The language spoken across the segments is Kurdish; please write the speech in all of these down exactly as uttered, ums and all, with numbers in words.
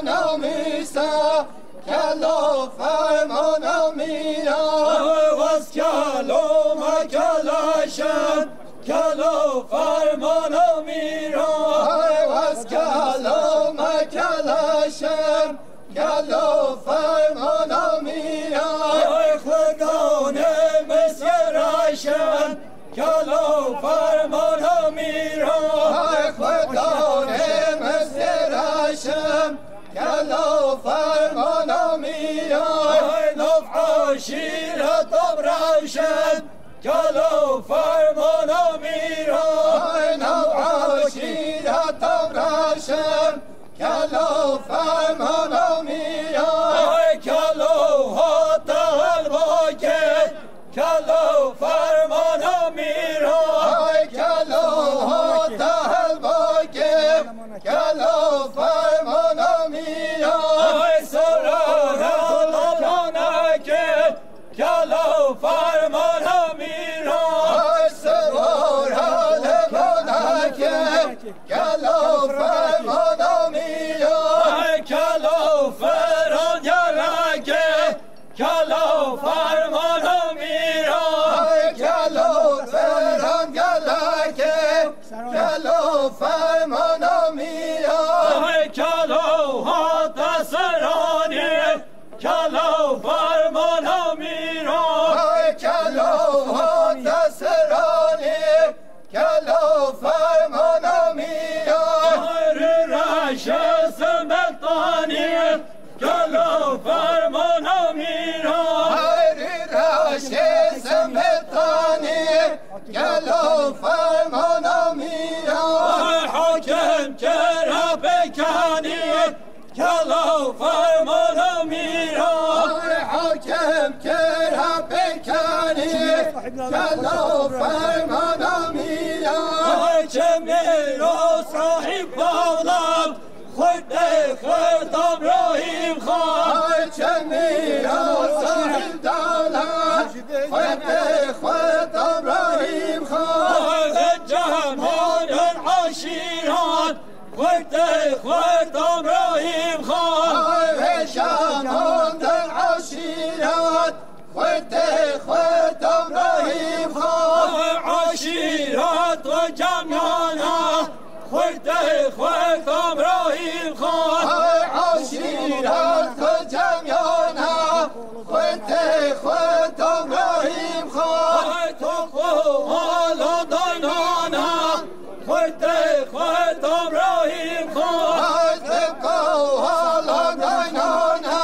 Namîsa, kelo fermana mîra. Ewe waz kelo me kelaşem, kelo fermana mîra. Ewe waz kelo me kelaşem, kelo fermana mîra. Ay Xwedane mesye raşem, kelo fermana mîra. Ay Xwedane mesye raşem, kelo fermana mîra. Ay nav eşîreta biraşem, kelo fermana mîra. Ay nav eşîreta biraşem, kelo fermana mîra. Ay kelo hate helbakê, kelo fermana mîra. Ay kelo hate helbakê, kelo fermana mîra. Ay sora hela lanakê, kelo fermana mîra. Ay sora hela lanakê, kelo fermana mîra. Ay kelo feran yarakê, kelo fermana mîra. Ay kelo feran yarakê, kelo fermana mîra. Ay kelo hate seranî, kelo fermana mîra. Ay kelo hate seranî, kelo fermana mîra. Ay rî reşe semetanî, kelo fermana mîra. Ay rî reşe semetanî, kelo fermana mîra. Ay hakim kera pekanî, kelo fermana mîra. Ay hakim kera pekanî, kelo fermana mîra. Ay çemîro sahîb dewlet, xwedê xwedê Îbrahîm Xan. Ay çemîro sahîb dewlet, xwedê xwedê Îbrahîm Xan. Ay çemîro eşîret, xwedê xwedê Îbrahîm Xan. Ay hêja mande eşîret, xwedê xwedê Îbrahîm Xan. Ay eşîret we cemyana, xwedê xwedê Îbrahîm Xan. Ay eşîret we cemyana, xwedê xwedê Îbrahîm Xan. Ay toq û hala daynana, xwedê xwedê Îbrahîm Xan. Ay toq û hala daynana,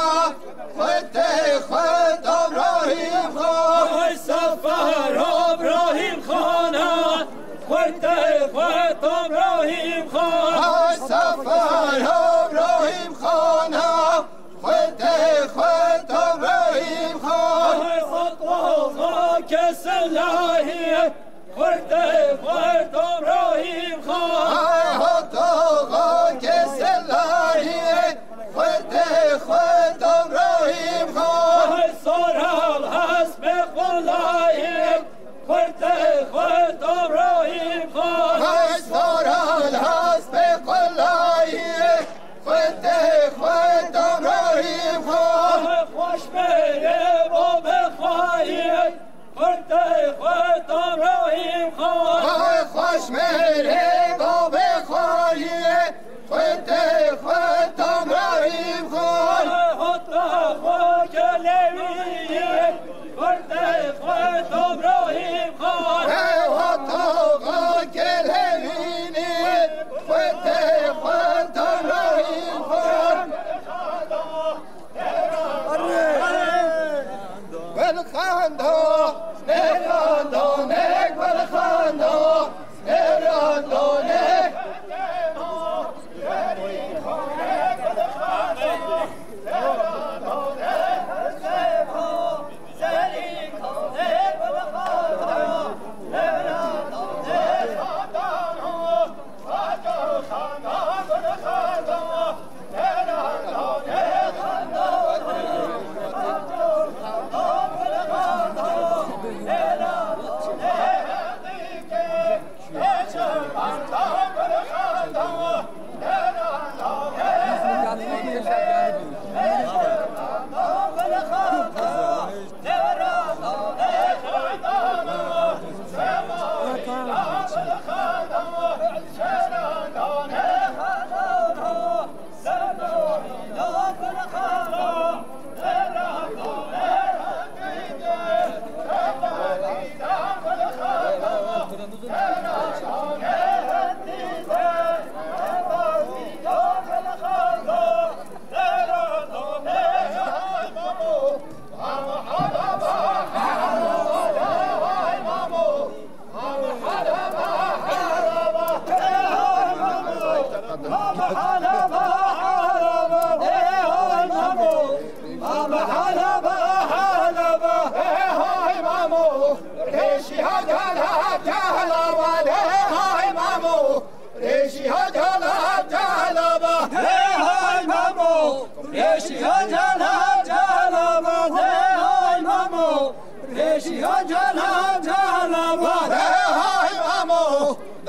xwedê xwedê Îbrahîm Xan. Ay sefera Îbrahîm Xana, xwedê xwedê Îbrahîm Xan. Ay sefera Îbrahîm Xana, xwedê xwedê Îbrahîm Xan. Ay hatoxa kesilahî, xwedê xwedê Îbrahîm Xan. Ay hatoxa kesilahî, xwedê xwedê Îbrahîm Xan. Ay soral hespê xulayî, xwedê xwedê Îbrahîm Xan. Ay soral hespê xulayî,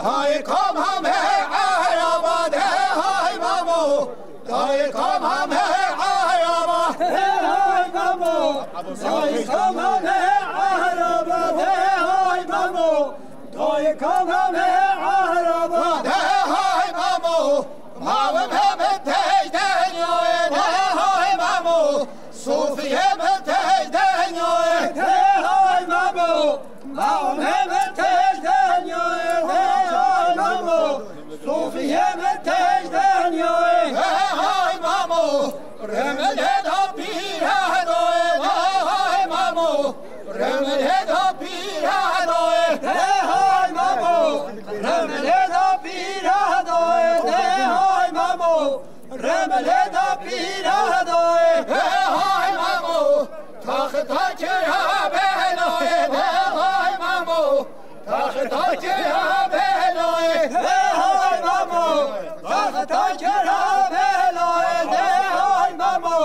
Dayê Kamamê Ereba, de hay mamo. Dayê Kamamê Ereba, de hay mamo. Dayê Kamamê Ereba, de hay mamo. Dayê Kamamê Ereba, de hay mamo. Mawim heme tey denyayê, de hay mamo. Sofiyê min tey denyayê, de hay mamo. Mawim heme tey denyayê, de hay mamo. Sofiyê min tey denyayê, de hay mamo. Remilê da pîre dayê, de hay mamo. Remilê da pîre dayê, de hay mamo. Remilê da pîre dayê, de hay mamo. Remilê da pîre dayê, de hay mamo. Taxta kira belayê, de hay mamo. Taxta kira belayê, de hay mamo. Taxta kira belayê, de hay mamo.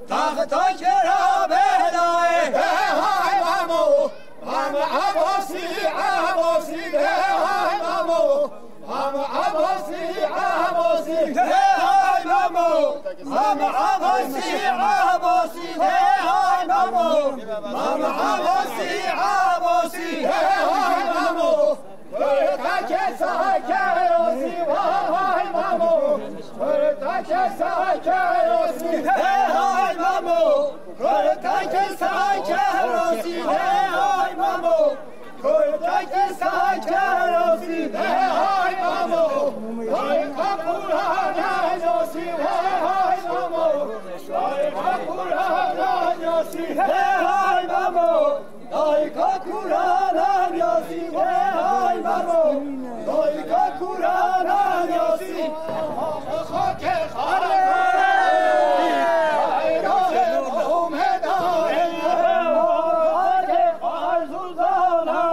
Taxta kira belayê, de hay mamo. Mame Ebasî, Ebasî, de hay mamo. Mame Ebasî, Ebasî, de hay mamo. Mame Ebasî, Ebasî, de hay mamo. Mame Ebasî, Ebasî, de hay mamo. Kurtakê Sakerosî, vay mamo. Kurtakê Sakerosî, de hay mamo. Kurtakê Sakerosî, de hay mamo. Kurtakê Sakerosî, de hay mamo. Dayê Kakurana Yasî, de hay mamo. Dayê Kakurana Yasî, de hay mamo. Dayê Kakurana Yasî, de hay mamo. Dayê Kakurana Yasî. Xakê xare. Hayda, Homeda. Xakê Qarzûzana.